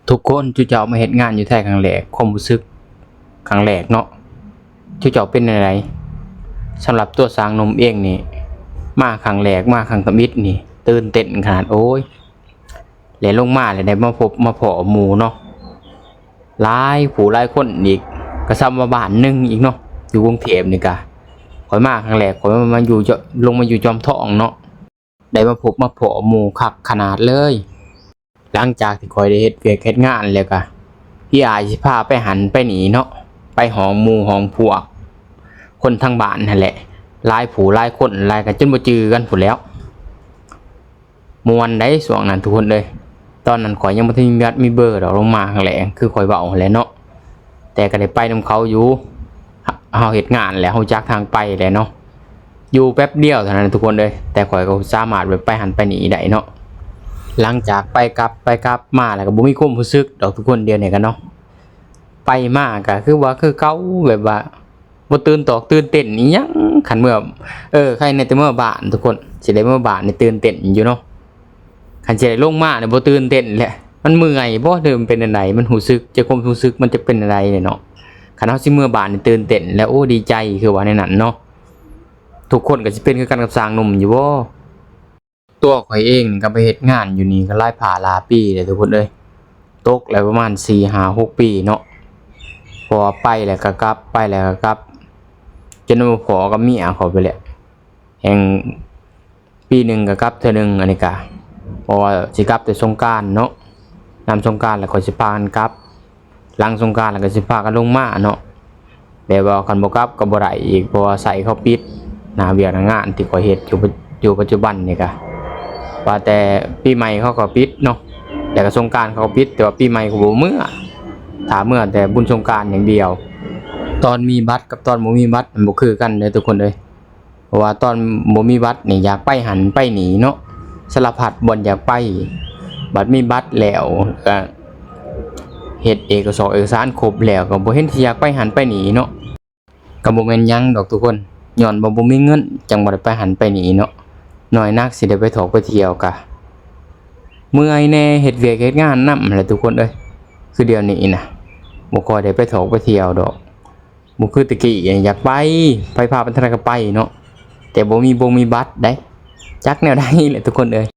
ທຸກຄົນ ຈຸເຈົ້າມາເຮັດງານຢູ່ໄທຄັ້ງແລກ ຄວາມຮູ້ສຶກຄັ້ງແລກເນາະ ຈຸເຈົ້າເປັນແນວໃດ? ສຳລັບຕົວຊ່າງໜຸ່ມເອງນີ້ ມາຄັ້ງແລກ ມາຄັ້ງທຳອິດນີ້ ຕື່ນເຕັ້ນຂະໜາດ ໂອ້ຍ ແລະ ລົງມາແລ້ວໄດ້ມາພົບມາພໍ້ໝູ່ເນາະ ຫຼາຍຜູ້ຫຼາຍຄົນອີກ ກະສ່ຳວ່າບ້ານໜຶ່ງອີກເນາະ ຢູ່ກຸງເທບນີ້ກະ ຂ້ອຍມາຄັ້ງແລກ ຂ້ອຍມາຢູ່ ລົງມາຢູ່ຈອມທອງເນາະ ໄດ້ມາພົບມາພໍ້ໝູ່ຄັກຂະໜາດເລີຍ. ຫຼັງຈາກທີ່ຂ້ອຍໄດ້ເຮັດວຽກເຮັດງານແລ້ວກະ ພີ່ອ້າຍຊິພາໄປຫັ້ນໄປນີ້ເນາະ ໄປຫ້ອງໝູ່ຫ້ອງພວກ ຄົນທາງບ້ານຫັ້ນແຫຼະ ຫຼາຍຜູ້ຫຼາຍຄົນ ຫຼາຍກະຈົນບໍ່ຈື່ກັນພຸ້ນແລ້ວ. ມ່ວນໃດ໋ຊ່ວງນັ້ນທຸກຄົນເອີຍ ຕອນນັ້ນຂ້ອຍຍັງບໍ່ທັນມີບັດມີເບີດອກ ລົງມາຄັ້ງແລກ ຄືຂ້ອຍເວົ້າຫັ້ນແຫຼະເນາະ ແຕ່ກະໄດ້ໄປນຳເຂົາຢູ່ ເຮົາເຮັດງານແລ້ວ ເຮົາຮູ້ຈັກທາງໄປແຫຼະເນາະ ຢູ່ແປັບດຽວເທົ່ານັ້ນທຸກຄົນເອີຍ ແຕ່ຂ້ອຍກໍສາມາດແບບໄປຫັ້ນໄປນີ້ໄດ້ເນາະ. ຫຼັງຈາກໄປກັບ ໄປກັບມາແລ້ວກໍບໍ່ມີຄວາມຮູ້ສຶກດອກທຸກຄົນ ດຽວນີ້ກໍເນາະ ໄປມາກໍຄືວ່າຄືເກົ່າ ແບບວ່າບໍ່ຕື່ນຕອກຕື່ນເຕັ້ນອີ່ຫຍັງ ຄັນເມື່ອ ເອີ ໃຄແນ່ແຕ່ເມືອບ້ານທຸກຄົນ ຊິໄດ້ເມືອບ້ານນີ້ຕື່ນເຕັ້ນຢູ່ເນາະ ຄັນຊິໄດ້ລົງມານີ້ບໍ່ຕື່ນເຕັ້ນແຫຼະ ມັນເມື່ອຍບໍ່ ຫຼືມັນເປັນແນວໃດ ມັນຮູ້ສຶກ ຈາກຄວາມຮູ້ສຶກມັນຈະເປັນແນວໃດເນາະ. ຄັນເຮົາຊິເມືອບ້ານນີ້ຕື່ນເຕັ້ນ ແລະ ໂອ້ ດີໃຈ ຄືວ່າແນວນັ້ນເນາະ. ທຸກຄົນກໍຊິເປັນຄືກັນກັບຊ່າງໜຸ່ມຢູ່ບໍ່? ຕົວຂ້ອຍເອງນີ້ກໍໄປເຮັດງານຢູ່ນີ້ກໍຫຼາຍພາຫຼາຍປີແລ້ວທຸກຄົນເອີຍ ຕົກແລ້ວປະມານສີ່ຫ້າຫົກປີເນາະ ເພາະວ່າໄປແລ້ວກໍກັບ ໄປແລ້ວກໍກັບ ຈົນມາພໍ້ກັບເມຍຂ້ອຍໄປແຫຼະ ແຮ່ງ ປີໜຶ່ງກໍກັບເທື່ອໜຶ່ງ ອັນນີ້ກະ ເພາະວ່າຊິກັບແຕ່ສົງການເນາະ ຍາມສົງການແລ້ວຂ້ອຍຊິພາກັນກັບ ຫຼັງສົງການແລ້ວກໍຊິພາກັນລົງມາເນາະ ແບບວ່າຄັນບໍ່ກັບກໍບໍ່ໄດ້ອີກ ເພາະວ່າໄຊເຂົາປິດ ໜ້າວຽກໜ້າງານທີ່ຂ້ອຍເຮັດຢູ່ ຢູ່ປັດຈຸບັນນີ້ກະ ວ່າແຕ່ປີໃໝ່ເຂົາກໍປິດເນາະ ແລ້ວກໍສົງການເຂົາກໍປິດ ແຕ່ວ່າປີໃໝ່ກໍບໍ່ເມືອ ຖ້າເມືອແຕ່ບຸນສົງການຢ່າງດຽວ. ຕອນມີບັດກັບຕອນບໍ່ມີບັດມັນບໍ່ຄືກັນເດີທຸກຄົນເອີຍ. ເພາະວ່າຕອນບໍ່ມີບັດນີ້ຢາກໄປຫັ້ນໄປນີ້ເນາະ ສາລະພັດບ່ອນຢາກໄປ ບັດມີບັດແລ້ວກະເຮັດເອກະສອກເອກະສານຄົບແລ້ວ ກໍບໍ່ເຫັນຊິຢາກໄປຫັ້ນໄປນີ້ເນາະ ກໍບໍ່ແມ່ນຫຍັງດອກທຸກຄົນ ຍ້ອນວ່າບໍ່ມີເງິນຈັ່ງບໍ່ໄດ້ໄປຫັ້ນໄປນີ້ເນາະ ນ້ອຍໜັກຊິໄດ້ໄປທ່ອງໄປທ່ຽວກະເມື່ອຍແດ່ ເຮັດວຽກເຮັດງານນຳຫັ້ນແຫຼະທຸກຄົນເອີຍ ຄືດຽວນີ້ນະ ບໍ່ຄ່ອຍໄດ້ໄປທ່ອງໄປທ່ຽວດອກ. ບໍ່ຄືແຕ່ກີ້ ຢາກໄປ ໃຜພາໄປທາງໃດກໍໄປເນາະ ແຕ່ບໍ່ມີບົງມີບັດໃດ໋ ຈັກແນວໃດແຫຼະທຸກຄົນເອີຍ.